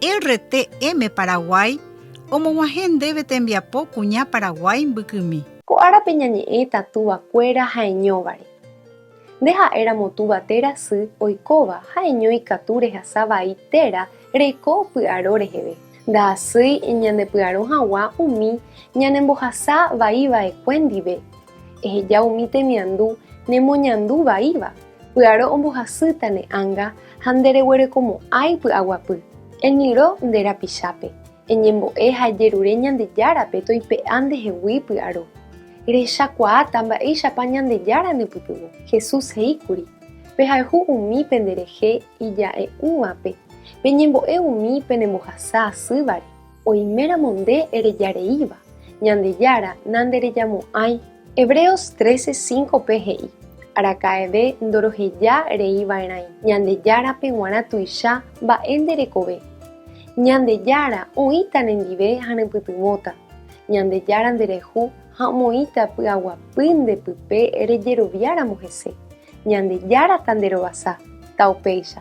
RTM Paraguay omog̃uahẽ ndéve tembiapo kuña Paraguái mbykymi. Ko árape ñañe'ẽta túvakuéra ha'eñóvare. Nde ha'éramo túva téra sy oikóva ha'eño ikatu rehasa vai téra reiko py'aro reheve. Ndahasýi ñandepy'arõ hag̃ua umi ñanembohasa vai va'ekue ndive. Eheja umi temiandu nemoñandu vaíva, py'aro ombohasýta ne ánga ha ndereguerekomo'ãi py'aguapy. Eñyrõ nde rapichápe, eñembo'e ha ejerure Ñandejárape toipe'a ndehegui py'aro. Rehechakuaáta mba'éichapa Ñandejára nepytyvõ. Jesús he'íkuri, Pehayhu umi penderehe ija'e'ỹvape, peñembo'e umi penembohasa asývare. Oiméramo nde erejareíva, Ñandejára nanderejamo'ãi. Hebreos trece, cíncope he'i, Araka'eve ndoroheja rei va'erãi, Ñandejárape g̃uarã tuicha mba'e nde rekove. Ñandejára oĩta nendive ha nepytyvõta. Ñandejára nderayhu ha omoĩta py'aguapy nde pype rejeroviáramo hese. Ñandejára tanderovasa. Taupéicha.